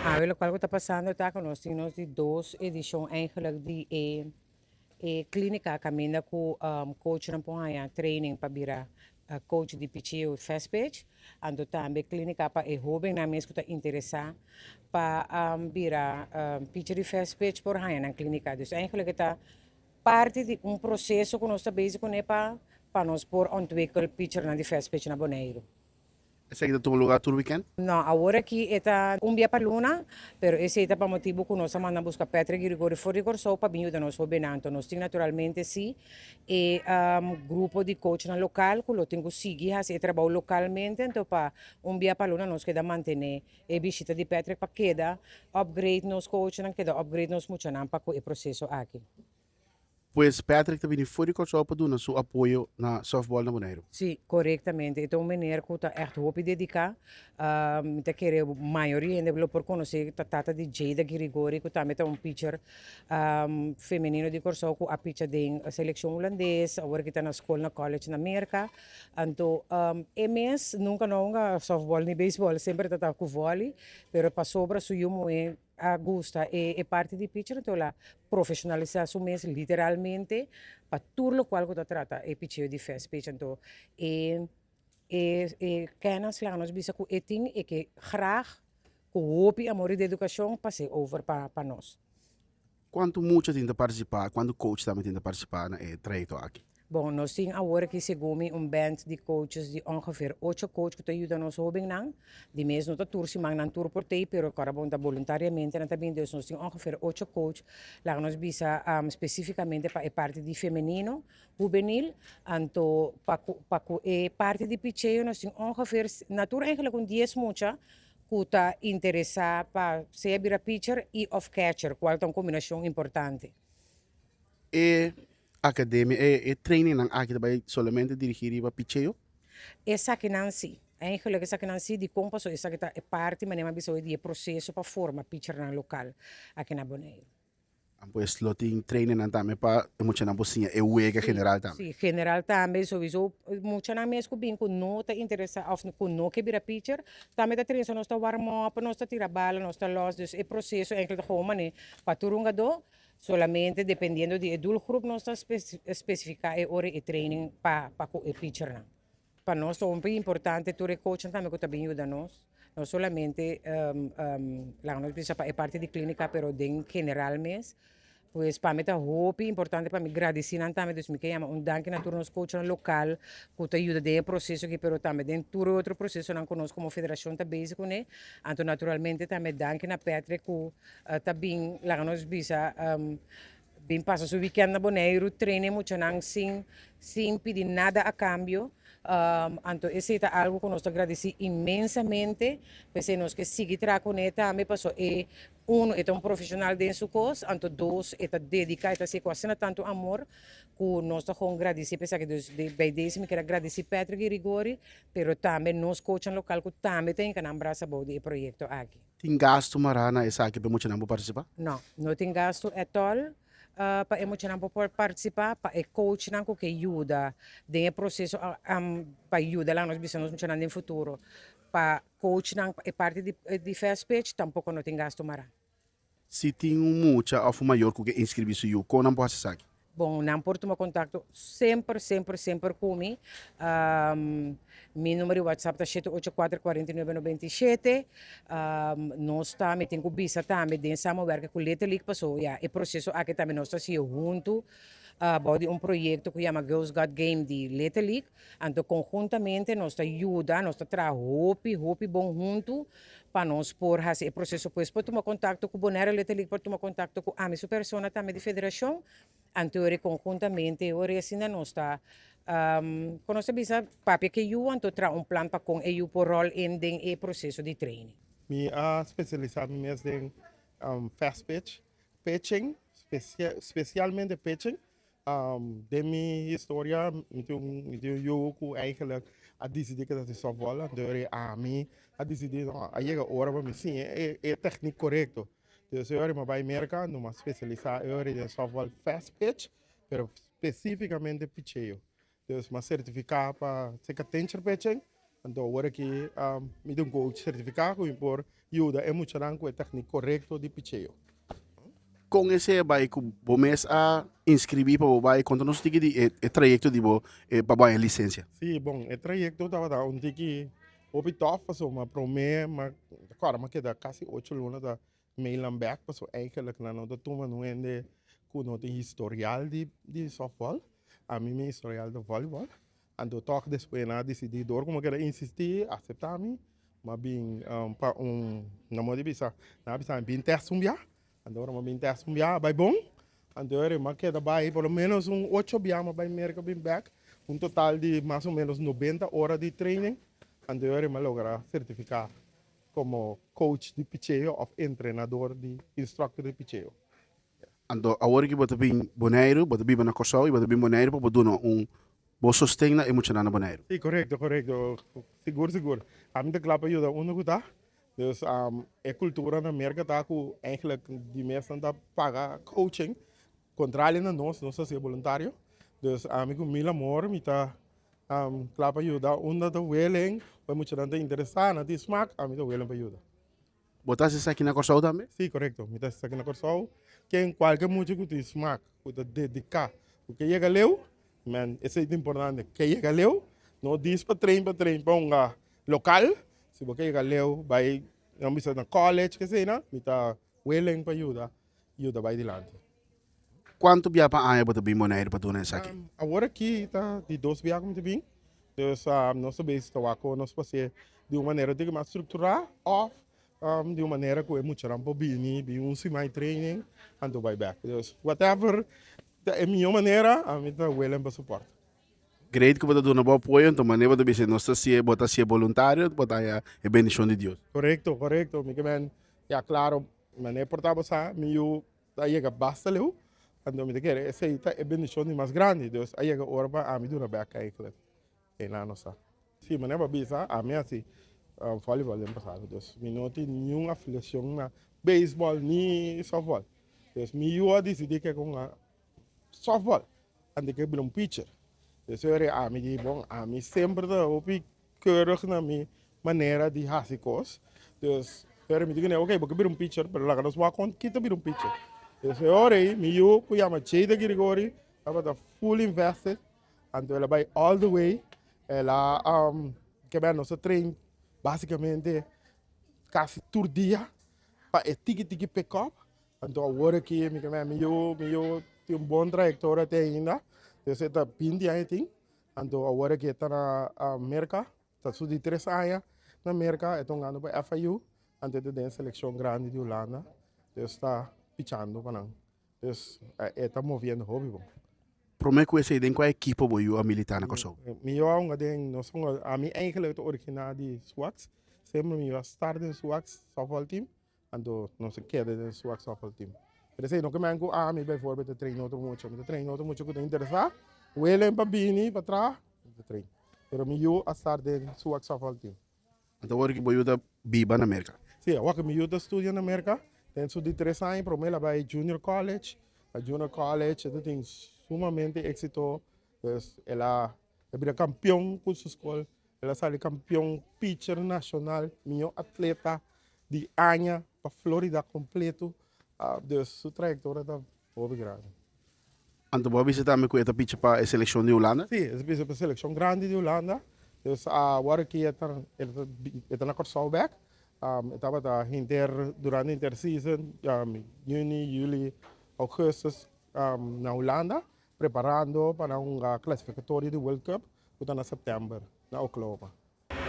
Awe lokual ku ta pasando ta ku nos tin nos di dos edishon eigenlijk di e e klínika kaminda ku coachnan por haña training pa bira coach di picheo fast pitch. Anto tambe klínika pa e hóbennan mes ku ta interesá pa bira pitcher di fast pitch por haña nan klínika. Dus eigenlijk e ta parti di un proseso ku nos ta bezig kuné pa pa nos por ontwikkel pitchernan di fast pitch na Boneiru. Esaki ta tuma lugar tur weekend? No, awor aki e ta un bia pa luna, pero esei ta pa motibu ku nos a manda buska Patrick Girigori for di Kòrsou pa bin yuda nos hóbennan. Anto nos tin naturalmente si e grupo di coachnan lokal ku lo tin ku sigui hasi e trabou lokalmente, anto pa un bia pa luna nos keda mantené e bishita di Patrick pa keda upgrade nos coachnan, keda upgrade nos muchanan pa ku e proseso aki. Pues Patrick ta bini for di Kòrsou pa duna su apoyo na sòftbòl na Boneiru. Sí, korektamente. E ta un meneer ku ta ègt hopi dediká. Mi ta kere mayoria hende lo por konosé ta tata di Jada Girigori ku tambe ta un pitcher femenino di Kòrsou ku a picha den selekshon hulandes, awor ki ta na skol na college na Merka. Anto e mes nunka no a hunga sòftbòl ni beisbòl, semper e ta ta ku vòli, pero pasobra su yu muhé a gusta e e parti di pitcher anto el a profesionalisa su mes literalmente pa tur locual cu ta trata e picheo di fast pitch anto e e e kennis laga nos bisa cu e tin e ke graag cu hopi amor y dedicacion pas'e over pa pa nos. Cuanto mucha tin ta participa, cuanto coach tambe tin ta participa na e trayecto aki? Bon, nos tin awor aki segun mi un band di coaches di ongeveer ocho coach ku ta yuda nos hobennan. Di mes no ta tur siman nan tur por tei, pero kòrda bon ta boluntariamente nan ta bini, dus nos tin ongeveer ocho coach, laga nos bisa spesífikamente pa e parti di femenino, hubenil, anto pa ku pa ku e parti di picheo nos tin ongeveer na tur eigenlijk un dies mucha ku ta interesá pa sea bira pitcher i òf catcher, kual ta un kombinashon importante. E academia, e e trainingnan aki ta bai solamente dirigi riba picheo? Esakinan si. Eigenlijk esakinan si. Dikon? Pasobra esaki ta e parti, manera mi a bisa hoy, di e proseso pa forma pichernan lokal aki na Boneiru. Pues lo tin trainingnan tambe pa e muchanan por siña e wega general tambe? Si, general tambe. Sowiso muchanan mes ku bin ku no ta interesa òf ku no ke bira picher, tambe ta train. So nos ta warm up, nos ta tira bala, nos ta lòs. Dus e proseso eigenlijk ta gewoon manera pa tur hungadó. Solamente dependiendo di e doelgroep nos ta specifica e ora e training pa pa cu e pitchernan. Pa nos ta hopi importante tur e coachnan tambe cu ta bin yuda nos, no solamente laga nos bisa pa e parti di clinica pero den general mes. Pues pa mi ta hopi importante pa mi gradici nan tambe, dus mi ke yama un danki na tur nos coachnan local cu ta yuda den e proceso aki pero tambe den tur e otro procesonan cu nos como federacion ta bezig cune. Anto naturalmente tambe danki na Patrick cu ta bin laga nos bisa bin pasa su weekend na Boneiru train e muchanan sin sin pidi nada a cambio anto esey ta algo cu nos ta gradici inmensamente p'esey nos ke sigui traha cune tambe paso e uno e ta un profesional den su cos anto dos e ta dedica e ta haci cu asina tanto amor cu nos ta gewoon gradici p'esaki dus bij deze mi kier a gradici Patrick Girigori pero tambe nos coachnan local cu tambe ta hinca nan brasa bou di e proyecto aki. Tin gastu mará na esaki pa e muchanan por partisipá? No, no tin gastu at all pa e muchanan por por partisipá, pa e coachnan ku ke yuda den e proseso pa yuda laga nos bisa nos muchanan den futuro. Pa coachnan pa e parti di fast pitch tampoko no tin gastu mará. Si tin un mucha òf un mayor ku ke inskribí su yu, kon nan por hasi esaki? Bon, nan por tuma kontakto semper, semper, semper ku mi. Mi numero di WhatsApp ta shete ocho kuater kuarenta i nuebe nobenta i shete. Nos ta, mi tin ku bisa tambe den samenwerking ku Little League paso ya e proseso aki tambe nos ta hasié huntu bou di un proyekto ku yama Girls Got Game di Little League. Anto konhuntamente nos ta yuda, nos ta traha hopi, hopi bon huntu pa nos por hasi e proseso pues por tuma kontakto ku Bonaire Little League por tuma kontakto ku ami su persona tambe di federashon anto e ora konhuntamente e ora asina nos ta kon nos ta bisa papia ku e yu anto traha un plan pa kon e yu por ròl in den e proseso di training. Mi a spesialisá mi mes den fast pitch, pitching, spesialmente pitching. Den mi historia mi tin un mi tin un yu ku eigenlijk a disidí ke ta hasi sòftbòl anto e ami a disidí no a yega ora pa mi siña e e tèknik korekto. Dus e ora mi a bai Merka anto mi a spesialisá e ora den sòftbòl fast pitch pero spesífikamente picheo. Dus mi a sertifiká pa seka tencher pitching. Anto awor aki mi ta un coach certifica cu mi por yuda e muchanan cu e tecniek corecto di picheo. Con esey a bay cu bo mes a inscribi pa bo bay? Conta nos un tiki di e trayecto di bo pa bo haña licencia. Si, bon, e trayecto tabata un tiki hopi tof pasobra prome mi ta corda mi a keda casi ocho luna ta mail nan bek pasobra eigenlijk nan no ta tuma un hende cu no tin historial di softball. Ami mi historial ta volleyball. Anto tòg despues nan a disidí dor ku mi a keda insistí, aseptá mi, mi a bin pa un, nan moda di bisa, nan a bisa mi bin tèst un bia, anto ora mi a bin tèst un bia a bai bon, anto ora mi a keda bai por lo ménos un ocho bia mi a bai Merka bin bèk, un total di mas o ménos nobenta ora di training, anto ora mi a logra sertifiká komo coach di picheo òf entrenador di instructor di picheo. Anto awor ki bo ta bin Boneiru, bo ta biba na Kòrsou i bo ta bin Boneiru pa bo duna un bo sosten na e muchanan na Boneiru. Sí, korekto, korekto. Sigur, sigur. Ami ta kla pa yuda unda ku ta. Dus e kultura na Merka ta ku eigentlik di mes nan ta paga coaching, kontrali na nos, nos ta hasi boluntario. Dus ami ku mil amor mi ta kla pa yuda unda ta willing, ora e muchanan ta interesá, nan tin smak, ami ta willing pa yuda. Bo ta hasi esaki na Kòrsou tambe? Sí, korekto. Mi ta hasi esaki na Kòrsou. Ken kualke mucha ku tin smak, ku ta dediká, ku ke yega leu, men esei ta importante. Ke yega leu, no dis pa train pa train pa hunga lokal. Si bo ke yega leu, bai, nan bisa na college, kesei nan, mi ta willing pa yuda, yuda bai dilanti. Kuantu bia pa aña bo ta bin Boneiru pa duna esaki? Awor aki ta di dos bia ku mi ta bin. Dus nos ta bezig ta wak kon nos por hasié di un manera un tiki mas strukturá òf di un manera ku e muchanan por bini, bin un siman di training anto bai bèk. Dus whatever ta e mihó manera ami ta willing pa support. Great ku bo ta duna bo apoyo, anto manera bo ta bisa nos ta hasié, bo ta hasié boluntario, bo ta haña e bendishon di Dios. Korekto, korekto. Mi ke men, ya klaro, manera por ta bo sa mi yu Ta yega basta leu, anto mi ta kere esei ta e bendishon di mas grandi. Dus a yega ora pa ami duna bek eigenlijk. Einan nos sa. Si manera bo a bisa, ami a hasi volleyball den pasado, dus mi no tin niun afiliashon na beisbòl ni sòftbòl. Dus mi yu a disidí ke kon a sòftbòl, anto ke bira un pitcher. Dus e ora ami di bon, ami semper ta hopi keurig na mi manera di hasi kos. Dus, pero mi di kuné, ok, bo ke bira un pitcher, pero laga nos wak kon kita bira un pitcher. Dus e ora ei, mi yu ku yama Jada Girigori tabata full invested, anto el a bai all the way, el a ke bèn nos a train basikamente kasi tur dia pa e tiki tiki pick up. Anto awor aki mi ke bèn mi yu mi yu tin un bon trayektoria te ainda, dus e ta binti aña tin. Anto awor aki e ta na Merka, ta su di tres aña na Merka, e ta hungando pa FIU, anto e ta den selekshon grandi di Hulanda, dus ta pichando pa nan. Dus e ta moviendo hopi bon. Prome ku esei den kua ekipo bo yu a militá na Kòrsou? Mi yu a hunga den, nos hunga, ami eigenlijk ta originá di Suaks, semper mi yu a start den Suaks softball team, Anto nos a keda den su softball team. Pero esei no ke men ku ami bijvoorbeeld ta train otro mucha. Mi ta train otro mucha ku ta interesá. Willen pa bini pa traha, mi ta train. Pero mi yu a start den su softball team. Anto awor ki bo yu ta biba na Merka? Sí, awor ki mi yu ta studia na Merka. Den su di tres aña promé el a bai junior college. Na junior college e ta tin sumamente éxito. Dus el a bira kampion ku su skol. El a sali kampion pitcher nashonal, mihó atleta di aña pa Florida kompleto. Dus su trayektoria ta hopi grandi. Anto bo a bisa tambe ku e ta picha pa e selekshon di Hulanda? Sí, e ta picha pa e selekshon grandi di Hulanda. Dus awor aki e ta e ta na Kòrsou bèk. E tabata henter durante henter season, yüni, yüli, ougùstus na Hulanda. Preparando pa nan hunga clasificatorio di World Cup cu ta na september na Oklahoma.